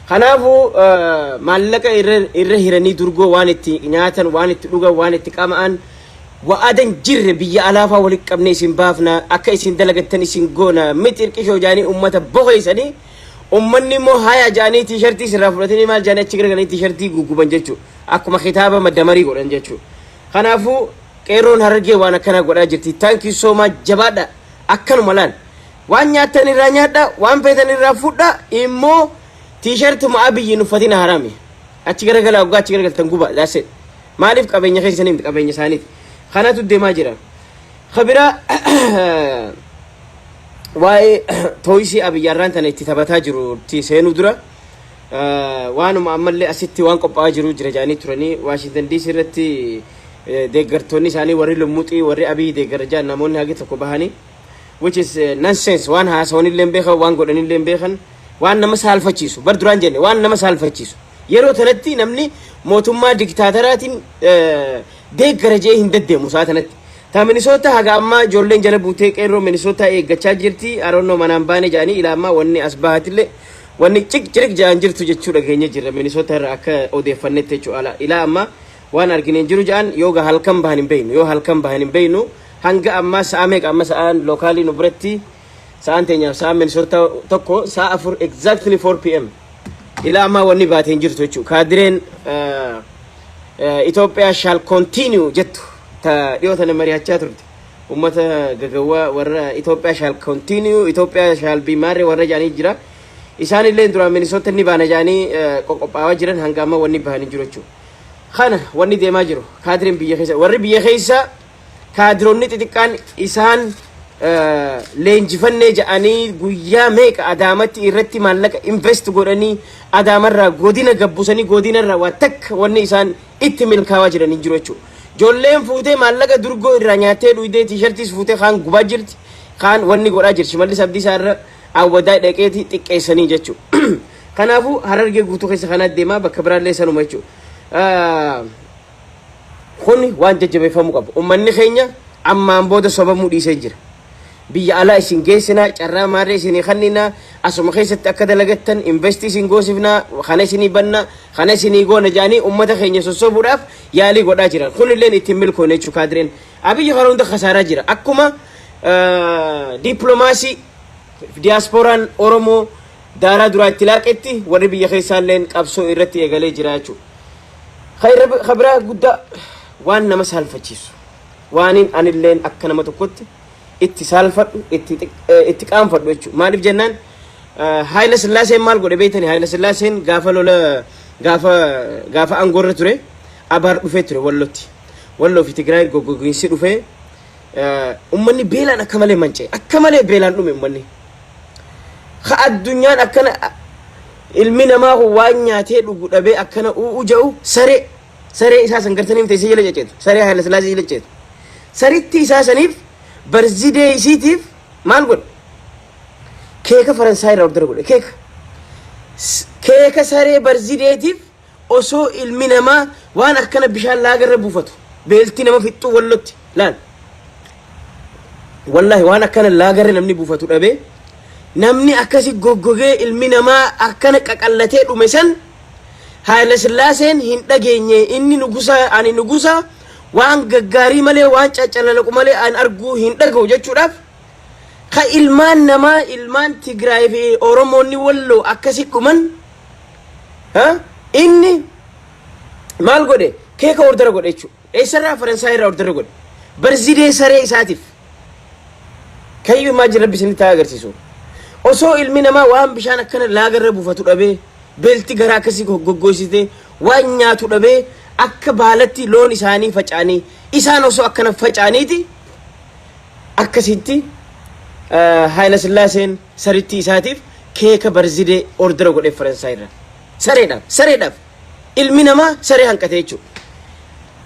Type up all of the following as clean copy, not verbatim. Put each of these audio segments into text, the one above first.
Kanaafuu maallaqa irra hiranii durgoo waan itti nyaatan, waan itti dhugan, waan itti qama'an, wa'adan jirre biyya alaafaa walitti qabnee isin baafna, akka isin dalagattan isin goona miti irqishoo jaanii ummata boqeessanii, ummanni immoo haya jaanii T-shirtii sirraa fudhatanii maal jaanii achi garagalanii T-shirtii gugguban jechuudha. Akkuma kitaaba maddamarii godhan jechuudha. Kanaafuu qeerroon Harargee waan akkanaa godhaa jirti. Thank you so much, jabaadha. Akkanuma laal. Waan nyaattan irraa nyaadha, waan feetan irraa fudha, immoo T-shirtuma Abiyyiin uffatina harami. Achi garagalaa, waggaa achi garagaltan guba. That's it. Maaliif? Qabeenya keessanii miti, qabeenya isaaniiti. Kanatu deemaa jira. Kabiraa waa'ee tooyisii Abiyyi arraan tana itti taphataa jiru itti seenuu dura, waanuma ammallee asitti waan qophaa'aa jiru jira jedhanii turanii. Washington DC irratti deeggartoonni isaanii warri lummuxii, warri Abiyyi deeggara jedhan, namoonni hagi tokko bahanii, which is nonsense. Waan haasawanillee hin beekan, waan godhanillee hin beekan, waan nama saalfachiisu bar duraan jenne, waan nama saalfachiisu. Yeroo tanatti namni mootummaa diktaataraatiin deeggara jee hin deddeemu saa tanatti. Ta Minisoota haga ammaa ijoolleen jala buutee qeerroo Minisoota eeggachaa jirti. Aroonnoo manaan baane jedhanii ila ammaa wanni as bahatillee wanni cik cirik jedhan jirtu jechuu dhageenya jirra Minisoota irra akka odeeffannetti jechuudha. Ila ammaa waan argine hin jiru jedhan. Yoo halkan bahan hin beeynu, yoo halkan bahan hin beeynu. Hanga ammaa sa'a meeqa amma sa'aan localii nu biratti, sa'aan teenyaaf sa'aan Minisoota tokko, sa'a 4 exactly, 4 p.m. Ila ammaa wanni baatee hin jirtu jechuudha. Kaadireen "Itoophiyaa shall continue" jettu ta dhiyoo tana mari'achaa turte. Uummata gagawwaa warra "Itoophiyaa shall continue", "Itoophiyaa shall be" maarree warra jedhanii jira. Isaan illee duraan Minisoota ni baana jedhanii qoqophaawaa jiran, hanga ammaa wanni bahanii jiru jechuudha. Kana wanni deemaa jiru kaadireen biyya keessa, warri biyya keessa kaadiroonni xixiqqaan isaan leenjifannee jedhanii guyyaa meeqa Adaamatti irratti maallaqa invest godhanii, Adaamarraa godina gabbusanii, godinarraa waa takka wanni isaan itti milkaa'aa jiran hin jiru jechuudha. Ijoolleen fuutee maallaqa durgoo irraa nyaattee dhuydee T-shirtiis fuutee kaan gubaa jirti, kaan wanni godhaa jirti. Shimallis Abdiisaa irra awwadaa dhaqeeti xiqqeessanii jechuudha. Kanaafuu Harargee guutuu keessa kanaa deemaa, bakka biraallee sanuma jechuudha. Kun waan jajjabeeffamuu qabu. Uummanni keenya ammaan booda sobamuu dhiisee jira. Biyya alaa isin geessinaa, carraa maarree isinii kenninaa, asuma keessatti akka dalagattan invest isin goosifnaa, kana isinii banna, kana isinii goona jedhanii uummata keenya sossobuudhaaf yaalii godhaa jiran. Kunilleen ittiin milkoone jechuu kaadireen. Abiyyi karaa hunda kasaaraa jira. Akkuma dippiloomaasii diyaaspooraan Oromoo daaraa duraa itti laaqetti, warri biyya keessaalleen qabsoo irratti eegalee jira jechuudha. Kabiraa guddaa waan nama saalfachiisu, waaniin anilleen akka nama tokkotti itti saalfadhu, itti qaanfadhu jechuudha. Maaliif jennaan, Haayila Sillaaseen maal godhe beektani? Haayila Sillaaseen gaafa lola gaafa aangoorra ture abaar dhufee ture Wallotti. Walloo fi Tigraay goggogiinsi dhufee ummanni beelaan akka malee manca'e, akka malee beelaan dhume ummanni. Ka addunyaan akkana ilmi namaa kun waan nyaatee dhugu dhabee akkana u'u ja'u, saree isaa san gartanii miti, isa jala ceceetu, saree Haayila Sillaasee jala ceceetu. Saritti isaa saniif birthday isiitiif maal godhe? Keeka Faransaay irraa order godhe. Keeka saree birthdaytiif, osoo ilmi namaa waan akkana bishaan laagarra buufatu, beelti nama fixxuu Wallotti laal. Wallahi waan akkana laagarra namni buufatu dhabee, namni akkasi goggogee, ilmi namaa akkana qaqallatee dhume san, Haayila Sillaaseen hin dhageenye. Inni nugusa, ani nugusa, waan gaggaarii malee, waan caccalalaqu malee an arguu hin dhaga'u jechuudhaaf, ka ilmaan namaa, ilmaan Tigraay fi Oromoonni Walloo akkasi dhuman, inni maal godhe? Keeka order godhe jechuudha. Eessarraa? Faransaay irraa order godhe. Birthday saree isaatiif. Kayyuu maal jira, Rabbi isinitti haa agarsiisu. Osoo ilmi namaa waan bishaan akkana laagarra buufatu dhabee, beelti garaa akkasii goggoysite, waan nyaatu dhabee, akka baalatti loon isaanii faca'anii, isaan osoo akkana faca'aniiti, akkasitti Haayila Sillaaseen saritti isaatiif keeka birthday order godhe Faransaay irraa. Sareedhaaf, sareedhaaf, ilmi namaa saree hanqate jechuudha.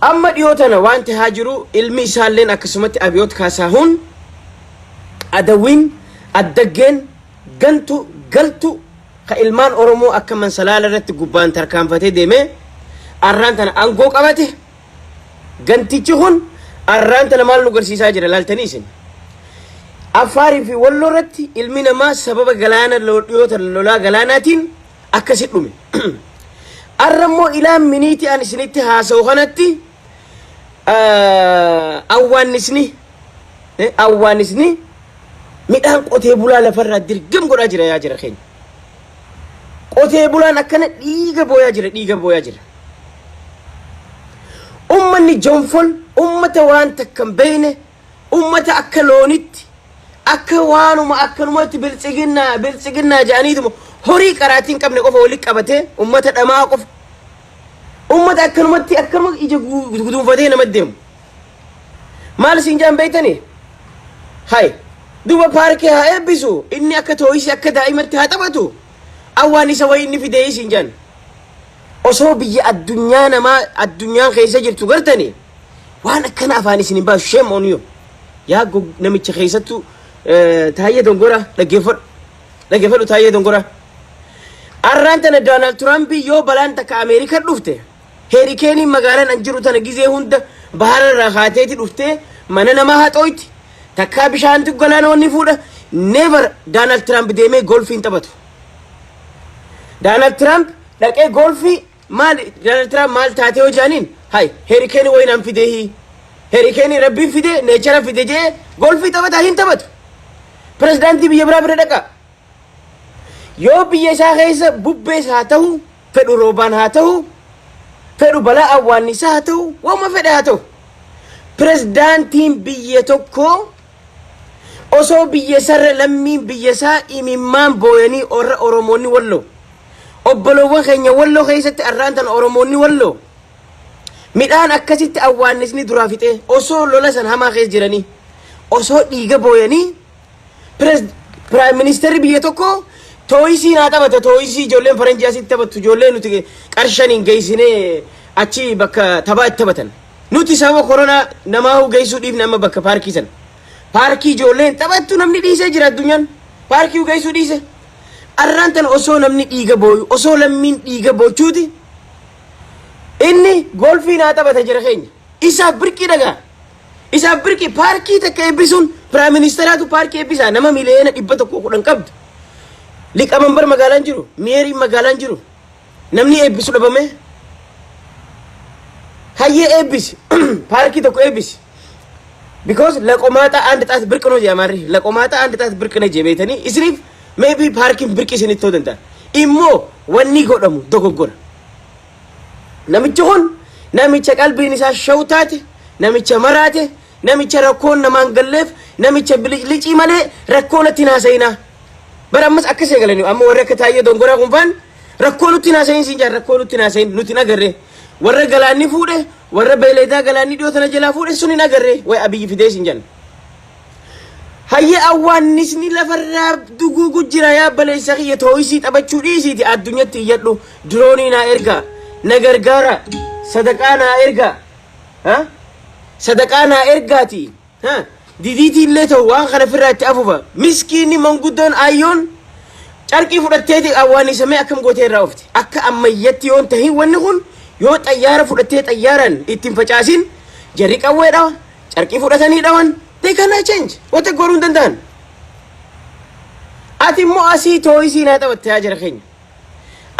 Amma dhiyoo tana waan tahaa jiru, ilmi isaalleen akkasumatti Abiyoot Kaasahuun, adawwiin addaggeen gantu galtu, ka ilmaan Oromoo akka mansalaala irratti gubbaan tarkaanfatee deemee arraan tana aangoo qabate, gantichi kun arraan tana maal nu garsiisaa jira laaltanii isin? Affaarii fi Walloo irratti ilmi namaa sababa galaana dhiyoo tana lolaa galaanaatiin Akkasi dhume. Arra immoo ilaan miniitii an isinitti haasa'u kanatti awwaannisni midhaan qotee bulaa lafarraa dirgam godhaa jira yaa jira keenya. Qotee bulaan akkana dhiiga booyaa jira, dhiiga booyaa jira. Ummanni jonfol, ummata waan takka hin beekne, ummata akka loonitti, akka waanuma akkanumatti biltsiginnaa biltsiginnaa jedhaniituma horii qaraatii hin qabne qofa walitti qabatee, ummata dhamaa qofa, ummata akkanumatti akkanuma ija guduunfatee namatti deemu. Maal isin jaan beektanii? Hay, duba paarkii haa eebbisu, inni akka tooyisii akka daa'imatti haa taphatu. Awwaan isa wayii inni fidee isin jaan. Osoo biyya addunyaa namaa addunyaan keessa jirtu gartanii waan akkana afaan isin hin baasu. Shame on you. Yaa namicha keessattuu Taayyee Dongora, dhaggeeffadhu. Dhaggeeffadhu, Taayyee Dongora. Arraan tana Doonaald Tiraamp yoo balaan takka Ameerikaa dhufte, hurricaneiin magaalaan an jiru tana gizee hunda bahara irraa kaateeti dhuftee mana namaa haxooyti. Takkaa bishaantu galaana wanni fuudha. Never Doonaald Tiraamp deemee golfii hin taphatu. Doonaald Tiraamp dhaqee golfii maal? Doonaald Tiraamp maal taatee hoo jaaniin, hay, hurricane wayinaan fidee, hurricane rabbiin fide, nature fide jee golfii taphataa? Hin taphatu. Pirezidaantii biyya biraa bira dhaqa. Yoo biyya isaa keessa bubbees haa ta'u, fedhu roobaan haa ta'u, fedhu balaa awwaannisaa haa ta'u, waanuma fedhe haa ta'u. Pirezidaantiin biyya tokkoo osoo biyya isarra lammiin biyya isaa imimmaan booyanii, warra Oromoonni Walloo, obboloowwan keenya Walloo keessatti arraan tana Oromoonni Walloo midhaan akkasitti awwaannisni duraa fixee, osoo lola san hamaa keessa jiranii, osoo dhiiga booyanii, prime ministerri biyya tokko tooyisii naa taphata, tooyisii ijoolleen faranjii asitti taphattu, ijoollee nuti qarshaniin geessinee achi bakka taphaa itti taphatan. Nuti sababa koronaa namaa geessuu dhiifne. Amma bakka paarkii sana, paarkii ijoolleen taphattu namni dhiisee jira. Addunyaan paarkii geessuu dhiise. Arraan tana osoo namni dhiiga booyu, osoo lammiin dhiiga boochuuti, inni golfii naa taphata jira keenya. Isaaf birqii dhagaa, isaaf birqii paarkii takka eebbisuun. Prime ministeraatu paarkii eebbisaa nama miliyoona 110 qabdu. Liqamanbar magaalaan jiru, mayoriin magaalaan jiru, namni eebbisu dhabame. Hayyee, eebbisi, paarkii tokko eebbisi. Because ለቆማጣ አንድ ጣት ብርቅ ነው jedha. ለቆማጣ አንድ ጣት ብርቅ ነው jee beeytanii isiniif maybe paarkiin birqi isinitti ta'uu danda'a. Immoo wanni godhamu dogoggora. Namichi kun namicha qalbiin isaa shaw taate, namicha maraate, namicha rakkoon namaan galleef, namicha biliclicii malee rakkoo natti hin haasa'inaa. Bara ammas akkas eegalanii amma warri akka Taayyee Dongoraa kun faan rakkoo nutti hin haasa'in siin jaan, rakkoo nutti hin haasa'in, nuti hin agarre. Warra galaanni fuudhe, warra beeyladaa galaanni dhiyoo tana jalaa fuudhe sun hin agarre, way Abiyyi fidee siin jaan. Hayyee, awwaannisni lafarraa duguugu jira. Yaa baleessa kiyya, tooyisii taphachuu dhiisiiti addunyatti iyyadhu. Droneii naa ergaa, na gargaara, sadaqaa naa ergaa, sadaqaa naa ergaati. Didiitii illee ta'u waan kana ofirraa itti afuufa. Miskiinni manguddoon ayyoon carqii fudhatteeti awwaannisamee akkam gootee irraa oofti? Akka ammayyatti yoon tahin, wanni kun yoo xayyaara fudhattee xayyaaraan ittiin facaasin, jarri qawwee dhawa, carqii fudhatanii dhawan. They cannot change, wanta godhuu hin danda'an. Ati immoo asii tooyisii naa taphatte. Yaa jara keenya,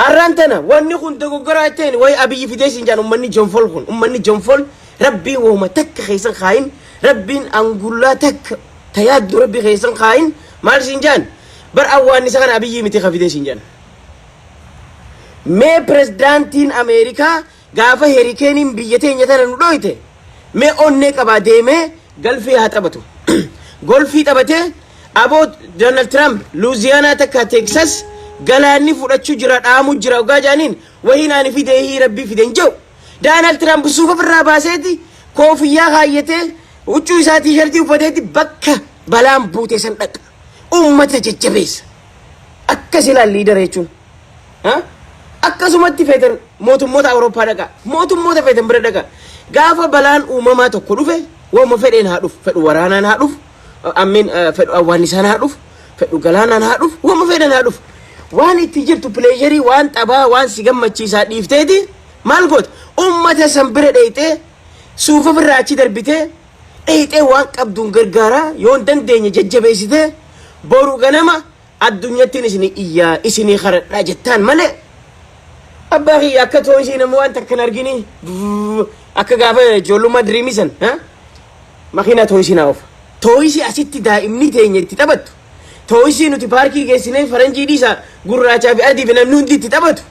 arraan tana wanni kun dogoggoraa ta'een wayi Abiyyi fidee siin jaan. Ummanni jonfol kun, ummanni jonfol, rabbiin wooma takka keessan kaayin, rabbiin angullaa takka tayaaddu rabbi keessan kaayin. Maal siin jaan? Bar awwaannisa kana Abiyyi miti ka fidee siin jaan. Mee pirezidaantiin Ameerikaa gaafa hurricaneiin biyya teenya tana nu dhoyte, mee onnee qabaa deemee golfii haa taphatu. Golfii taphatee, aboo, Donald Trump Luuziyaanaa takka Teksas galaanni fudhachuu jira, dhaamu jira ogaa jaaniin, wahii naani fidee hii rabbii fideen jiru. Donald Trump suufa ofirraa baaseeti, koofiyyaa kaayyatee, huccuu isaa T-shirtii uffateeti bakka balaan buute san dhaqa. Ummata jajjabeessa. Akkas ilaal leader jechuun. Akkasumatti feetan mootummoota Awurooppaa dhaqa. Mootummoota feetan bira dhaqa. Gaafa balaan uumamaa tokko dhufe, waanuma fedheen haa dhufu. Fedhu waraanaan haa dhufu. Ammeen fedhu awwaannisaan haa dhufu. Fedhu galaanaan haa dhufu. Waanuma fedhan haa dhufu. Waan itti jirtu pleasureii, waan taphaa, waan si gammachiisaa dhiifteeti maal goota? Uummata san bira dheeyxee, suufa ofirraa achi darbitee dheeyxee, waan qabduun gargaaraa, yoo hin dandeenye jajjabeessitee, boru ganama addunyattiin isinii iyyaa, isinii karadhaa jettaan malee. Abbaa kiyya, akka toysii nama waan takka hin argini, akka gaafa ijoollummaa dreamii san makiinaa toysii naa oofa. Toysii asitti daa'imni teenya itti taphattu. Toysii nuti paarkii geessinee faranjii dhiisa, gurraachaa fi adii fi namni hundi itti taphatu.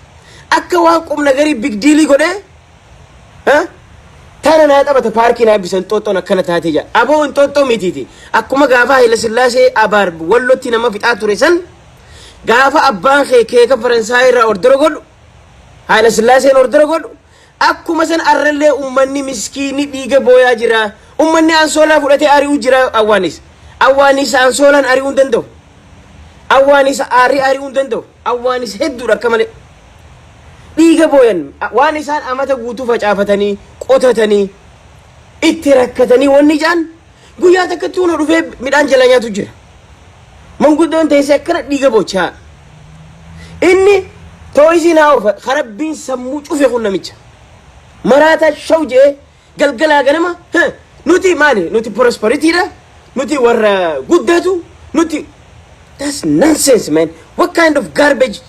Akka waan qubna garii big dealii godhee tana naa taphata, paarkii naa eebbisan, Inxooxxoon akkana taatee jira. Aboo, Inxooxxoo mitiiti. Akkuma gaafa Haayila Sillaasee abaar Wallotti nama fixaa ture san, gaafa abbaan kee keeka Faransaayii irraa order godhu, Haayila Sillaaseen order godhu, akkuma san arrallee ummanni miskiinni dhiiga booyaa jira. Ummanni ansoolaa fudhatee ari'uu jira awwaanis. Awwaanis ansoolaan ari'uu hin danda'u. Awwaanis aarii ari'uu hin danda'u. Awwaanis hedduudha akka malee. Dhiiga booyan. Waan isaan amata guutuu facaafatanii, qotatanii, itti rakkatanii, wanni jaan guyyaa takkatti huna dhufee midhaan jala nyaatu jira. Manguddoon teessee akkana dhiiga boochaa. Inni toysii naa oofa. Karabbiin sammuu cufe kun namicha. Maraataa shaw jee galgalaa ganama nuti maali, nuti prosperitydha, nuti warra guddatu nuti. That's nonsense, man. What kind of garbage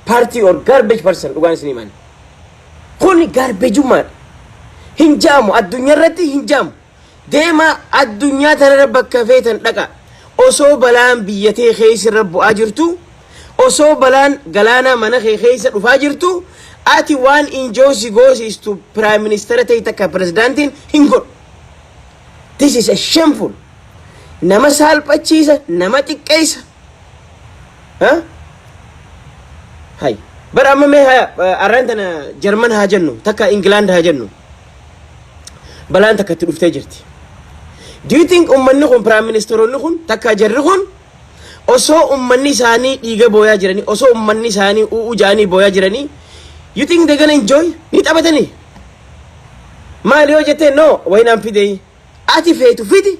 party or garbage person? Dhugaan isinii maali? Kuni garbageummaadha. Hin jaamu, addunyaa irratti hin jaamu. Deema, addunyaa tanarra bakka feetan dhaqa. Osoo balaan biyyatee keessa irra bu'aa jirtu, osoo balaan galaanaa mana kee keessa dhufaa jirtu, ati waan enjoy si goosistu prime minister ta'e takka pirezidaantiin hin godhu. This is a shameful. Nama saalphachiisa, nama xiqqeessa. Hay. Bara amma mee haya, arraan tana Jarman haa jennu, takka Ingilaand haa jennu. Balaan takka itti dhuftee jirti. Do you think ummanni kun, prime ministeroonni kun, takka jarri kun, osoo ummanni isaanii dhiiga booyaa jiranii, osoo ummanni isaanii u'uu jaanii booyaa jiranii, you think they gonna enjoy? Ni taphatanii? Maali yoo jettee, no, wayinaan fidee ati feetu fidi,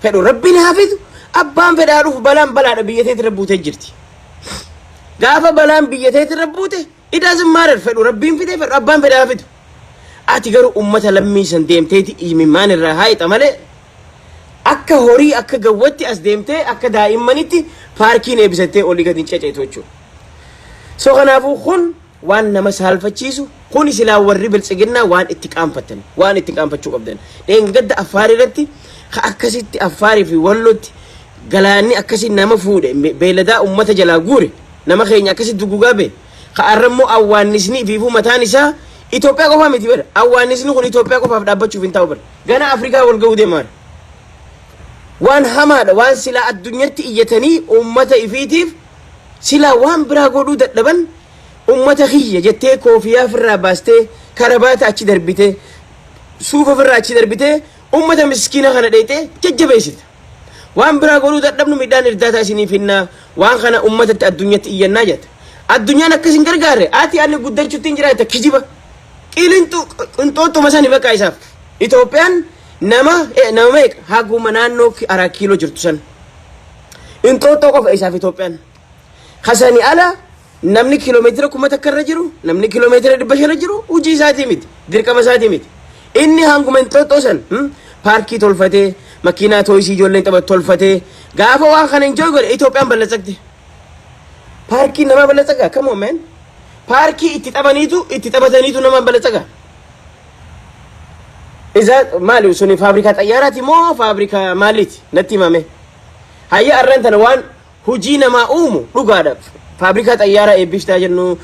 fedhu Rabbiin haa fidu, abbaan fedhaa dhufu, balaan balaadha, biyya teetirra buutee jirti. Gaafa balaan biyya teetirra buute, it doesn't matter, fedhu Rabbiin fide, fedhu abbaan fedhaa fidu. Ati garuu ummata lammii san deemteeti imimmaan irraa haayixa malee, akka horii, akka gawwatti as deemtee, akka daa'immanitti paarkiin eebbisattee olii gadi hin ceceetu jechuudha. So kanaafuu kun waan nama saalfachiisu. Kun silaa warri Biltsiginnaa waan itti qaanfattan, waan itti qaanfachuu qabdan. Dheengadda Affaar irratti ka akkasitti Affaarii fi Wallotti galaanni akkasi nama fuudhe, beeladaa ummata jalaa guure, nama keenya akkasitti dugugaa bee, ka arrammoo awwaannisni ifiifuu mataan isaa Itoophiyaa qofaa miti bara. Awwaannisni kun Itoophiyaa qofaaf dhaabbachuuf hin ta'u bara. Gana Afrikaa wal ga'uu deema bara. Waan hamaadha. Waan silaa addunyatti iyyatanii ummata ifiitiif silaa waan biraa godhuu dadhaban, ummata kiyya jettee koofiyaa ofirraa baastee, karabaata achi darbitee, suufa ofirraa achi darbitee, ummata miskiina kana dheexee jajjabeessita. Waan biraa godhuu dadhabnu, midhaan irdaataa isiniif hinnaa, waan kana ummatatti addunyatti iyyannaa jetta. Addunyaan akkas hin gargaarre, ati ani guddachuutti hin jiraata. Kijiba qilinxu qinxooxxuma sani bakka isaaf. Itoophiyaan nama meeqa haguma naannoo Araa Kiiloo jirtu san Inxooxxoo qofa isaaf Itoophiyaan. Kasani ala namni kiiloomeetira 1000 irra jiru, namni kiiloomeetira 500 irra jiru hojii isaatii miti, dirqama isaatii miti. Inni hanguma Inxooxxoo san paarkii tolfatee, makiinaa toysii ijoolleen taphatu tolfatee, gaafa waan kana enjoy godhe, Itoophiyaan ballatsagte. Paarkiin namaa ballatsaga? Come on, man. Paarkii itti taphaniitu, itti taphataniitu nama ballatsaga? Isa maali suni? Faabrikaa xayyaaraati moo faabrikaa maaliiti? Natti himame. Hayya, arran tana waan hojii namaa uumu dhugaadha. Faabrikaa xayyaaraa eebbiftaa jennu,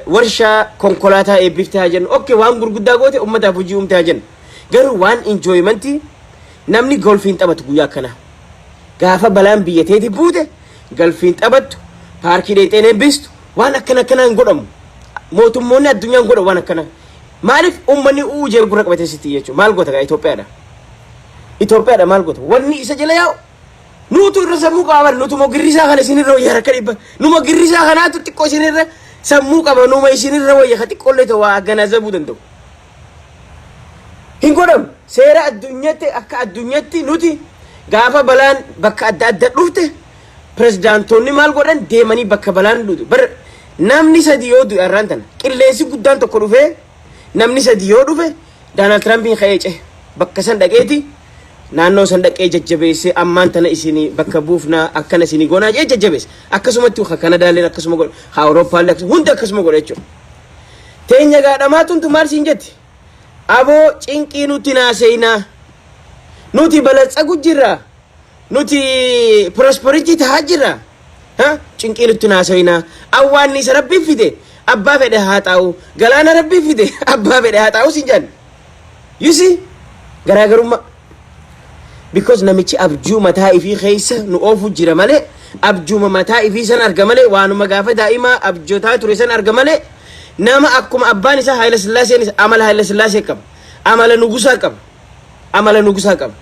warshaa konkolaataa eebbiftaa jennu, okay, waan gurguddaa goote, ummataaf hojii uumtaa jennu. Garuu waan enjoymentii namni golfiin taphatu guyyaa akkanaa. Gaafa balaan biyya teeti buute golfiin taphattu, paarkii dheexeen eebbistu, waan akkana akkanaa hin godhamu. Mootummoonni addunyaa hin godhan waan akkanaa. Maaliif? Uummanni u'uu jee gurra qabatee sitti jechuudha. Maal goota gaa? Itoophiyaadha. Itoophiyaadha, maal goota? Wanni isa jala yaa'u nuutu irra sammuu qaba bara. Nutu girrisaa kana isinirra wayya harka dhibba. Numa girrisaa kanaatu xiqqoo isinirra sammuu qaba. Numa isinirra wayya ka xiqqoollee ta'u waa aganaazabuu danda'u. Hin godhamu. Seera addunyaatti, akka addunyaatti nuti gaafa balaan bakka adda adda dhufte, pirezidaantoonni maal godhan? Deemanii bakka balaan dhufu. Bar namni sadi yoo du'e, arraan tana qilleensi guddaan tokko dhufee namni sadi yoo dhufe, Doonaald Tiraampiin ka'ee cehe bakka san dhaqeeti, naannoo san dhaqee jajjabeessee, ammaan tana isinii bakka buufnaa, akkana isinii goonaa jee jajjabeesse. Akkasumatti ka Kanadaalleen akkasuma godha, ka Awurooppaallee akkasuma, hundi akkasuma godha jechuudha. Teenya gaadhamaa tuntu maal siin jetti? Aboo, cinqii nutti naaseenaa. Nuti balatsagu jirra. Nuti prosperity tahaa jirra. Ha? Cinqii nutti naaseenaa. Awwaannisa Rabbiin fide abbaa fedhe haa taa'u. Galaana Rabbiin fide abbaa fedhe haa taa'u siin jedhan. You see? Garaagarummaa. Because namichi abjuu mataa ifii keessa nu oofu jira malee, abjuuma mataa ifii san arga malee, waanuma gaafa daa'imaa abjootaa ture san arga malee, nama akkuma abbaan isaa Haayila Sillaaseen amala Haayila Sillaasee qaba. Amala nugusaa qaba. Amala nugusaa qaba.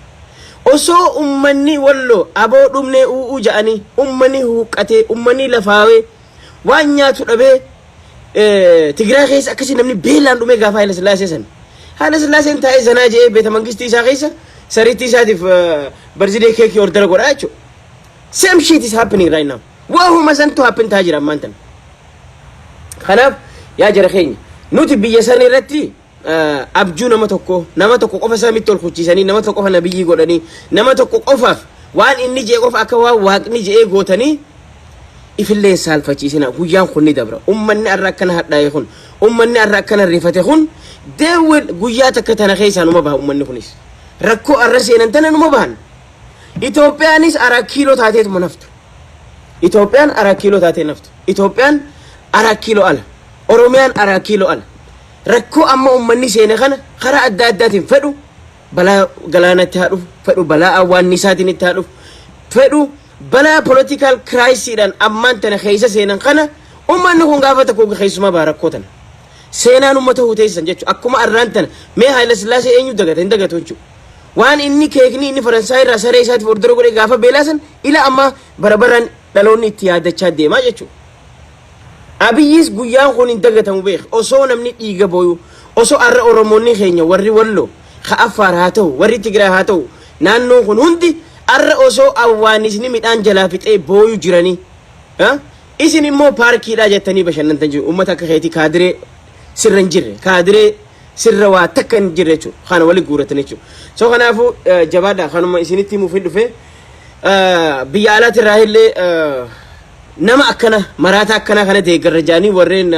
Osoo ummanni Walloo aboo dhumnee u'uu ja'anii, ummanni huuqqatee, ummanni lafaawee waan nyaatu dhabee, Tigraay keessa akkasii namni beelaan dhumee gaafa Haayila Sillaasee san. Haayila Sillaaseen taa'ee zanaa je'ee beeta mangistii isaa keessa sariitti isaatiif birthday cake order godhaa jechuudha. Same shit is happening right now. Waahuma santu happen ta'aa jira ammaan tana. Kanaaf yaa jara keenya, nuti biyya sana irratti abjuu nama tokko qofa samitti ol kuchiisanii, nama tokko qofa nabiyyii godhanii, nama tokko qofaaf waan inni je'e qofa akka waan waaqni je'ee gootanii ifillee saalfachiisina. Guyyaan kun ni dabra. Ummanni arra akkana hadhaa'e kun, ummanni arra akkana rifate kun, deewwin guyyaa takka tana keessaa numa baha. Ummanni kunis rakkoo arra seenan tana numa bahan. Itoophiyaanis Araa Kiiloo taateetuma naftu. Itoophiyaan Araa Kiiloo taatee naftu. Itoophiyaan Araa Kiiloo ala, Oromiyaan Araa Kiiloo ala. Rakkoo amma ummanni seene kana karaa adda addaatiin, fedhu balaa galaanatti haa dhufu, fedhu balaa awwaannisaatiin itti haa dhufu, fedhu balaa political crisisiidhaan ammaan tana keessa seenan kana, ummanni kun gaafa tokko keessumaa baha rakkoo tana. Seenaan ummata huteessan jechuudha. Akkuma arraan tana mee Haayila Sillaasee eenyu dagata? Hin dagatu jechuudha. Waan inni cake'ni inni Faransaay irraa saree isaatiif order godhe gaafa beelaa san ila amma bara baraan dhaloonni itti yaadachaa deemaa jechuudha. Abiyyis guyyaan kun hin dagatamu beek. Osoo namni dhiiga booyu, osoo arra Oromoonni keenya warri Walloo ka Affaar haa ta'u, warri Tigraay haa ta'u, naannoon kun hundi arra osoo awwaanisni midhaan jalaa fixee booyu jiranii, isin immoo paarkiidhaa jettanii bashannantan jiru. Uummata akka keetii kaadiree sirra hin jirre, kaadiree sirra waa takka hin jirre jechuudha. Kana wali guuratan jechuudha. So kanaafuu jabaadha. Kanuma isinitti himuuf hin dhufe. Biyya alaatirraa illee nama akkana maraata akkana kana deeggarra jaanii warreen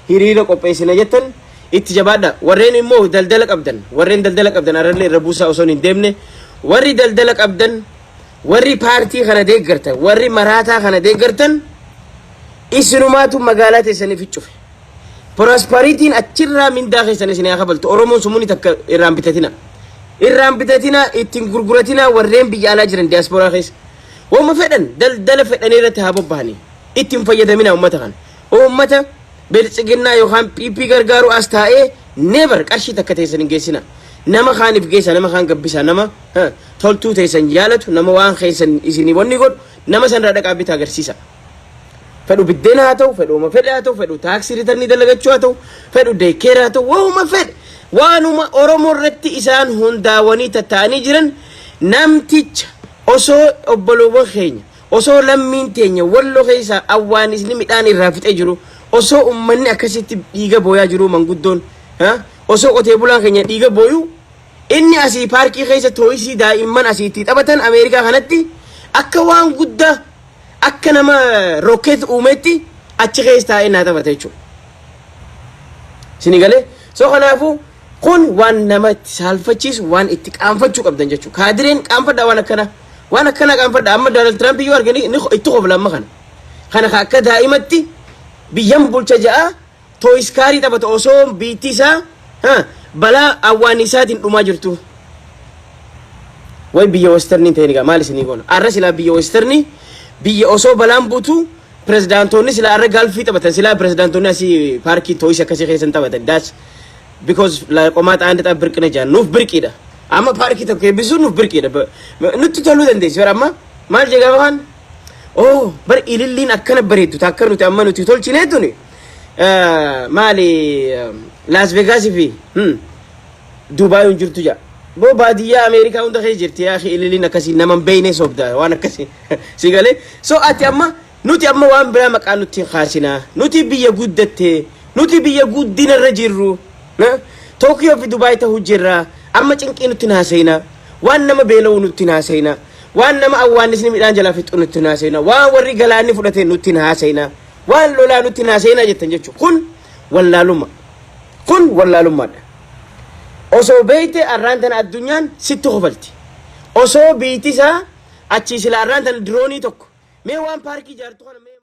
hiriira qopheessina jettan itti jabaadha. Warreen immoo daldala qabdan, warreen daldala qabdan, arrallee irra buusaa osoo hin deemne, warri daldala qabdan, warri paartii kana deeggartan, warri maraataa kana deeggartan, isinumaatu magaalaa teessaniif cufe. Prosperityn achirraa mindaa keessan isin haa kabaltu. Oromoon sumuni takka irraan bitatina. Irraan bitatina, ittiin gurguratina. Warreen biyya alaa jiran, diyaasporaa keessa. Wama fedhan daldala fedhanii irratti haa bobbahanii. Ittiin fayyadamina uummata kana. Uummata biltsiginnaa yookaan PP gargaaru as taa'ee never qarshii takka teessan hin geessina. Nama kaaniif geessa, nama kaan gabbisa, nama toltuu teessan jaalatu, nama waan keessan isinii wanni godhu, nama sanirraa dhaqaa bitaa agarsiisa. Fedhu biddeena haa ta'u, fedhu uma fedhe haa ta'u, fedhu tax return dalagachuu haa ta'u, fedhu daycare haa ta'u, waanuma fedhe, waanuma Oromoo irratti isaan hundaawanii tatta'anii jiran, namticha osoo obboloowwan keenya, osoo lammiin teenya Walloo keessaa awwaanisni midhaan irraa fixee jiru, osoo ummanni akkasitti dhiiga booyaa jiru, manguddoon, osoo qotee bulaan keenya dhiiga booyu, inni asii paarkii keessa toysii daa'imman asiitti taphatan Ameerikaa kanatti akka waan guddaa, akka nama rocket uumetti achi keessa taa'ee naa taphata jechuudha. Isin galee? So kanaafuu kun waan nama itti saalfachiisu, waan itti qaanfachuu qabdan jechuudha. Kaadireen qaanfadhaa waan akkana. Waan akkana qaanfadhaa. Amma Donald Trump iyyuu arganii ni itti qofla amma kana. Kana akka daa'imatti biyyan bulcha ja'a toys carii taphata osoo biitti isaa balaa awwaanisaatiin dhumaa jirtu. Way biyya westernii ta'e egaa maal isinii goona? Arra silaa biyya westernii, biyya osoo balaan buutu pirezidaantoonni silaa arra golfii taphatan, silaa pirezidaantoonni asii paarkii toys akkasii keessan taphatan. That's because qomaa xaan xaa birqina jaan nuuf birqiidha. Amma paarkii tokko eebbisuun nuuf birqiidha. Nutti toluu dandeessi bara amma maal jee gaafa kaan? Oh, bar ililliin akkana bareeddu takka nuti amma nuti tolchinee tuni maali, Las Vegas fi Dubaay hin jirtu jaa. Boo, baadiyyaa Ameerikaa hunda keessa jirti yaa ililliin akkasii. Nama hin beekne sobda waan akkasii si galee. So ati amma, nuti amma waan biraa maqaa nutti hin kaasinaa. Nuti biyya guddatte, nuti biyya guddina irra jirru, Tookiyoo fi Dubaay ta'uu jirra. Amma cinqii nutti hin haasayina. Waan nama beela'u nutti hin haasayina. Waan nama awwaannisni midhaan jalaa fixu nutti hin haasayina. Waan warri galaanni fudhate nutti hin haasayina. Waan lolaa nutti hin haasayina jettan jechuudha. Kun wallaaluma. Kun wallaalummaadha. Osoo beeyte arraan tana addunyaan sitti kofalti. Osoo biiti isaa achii sila arraan tana diroonii tokko mee waan paarkii ijaartu kana mee.